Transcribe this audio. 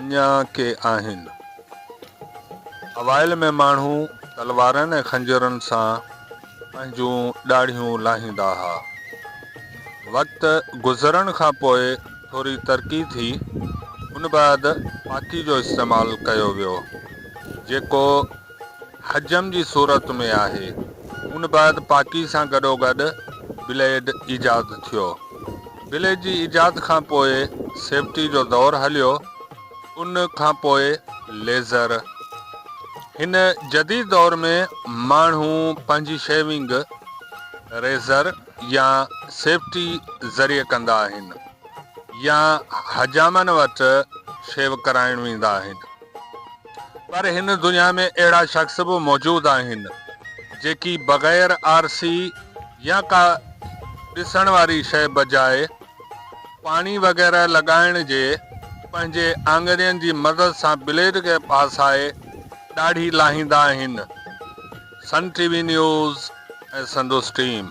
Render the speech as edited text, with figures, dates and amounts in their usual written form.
اڃا ڪي آهن. اوائل ۾ ماڻهو تلوارن ۽ خنجرن سان پنهنجون ڏاڙهيون لاهيندا ها. وقت گذرڻ کان پوء ٿوري ترقي ٿي، ان بعد پاڪي جو استعمال ڪيو ويو، جيڪو حجم جي صورت ۾ آهي. ان بعد پاڪي سان گڏوگڏ بليڊ ايجاد ٿيو. بليڊ جي ايجاد کان پوء سيفٽي جو دور هليو، ان کان پوء ليزر. هن جديد دور ۾ ماڻهو پنهنجي شيونگ ريزر يا سيفٽي ذريعي ڪندا آهن يا حجامن وٽ شيو ڪرائڻ ويندا آهن. پر هن دنيا ۾ اهڙا شخص به موجود آهن، جيڪي بغير آرسي يا ڪا ڏسڻ واري شيء بجاء پاڻي وغيره لڳائڻ جي پنهنجي آڱرين جي مدد سان بليڊ کي ڦاسائي ڏاڙهي لاهيندا آهن. سن ٽي وي نيوز ۽ سندس ٽيم.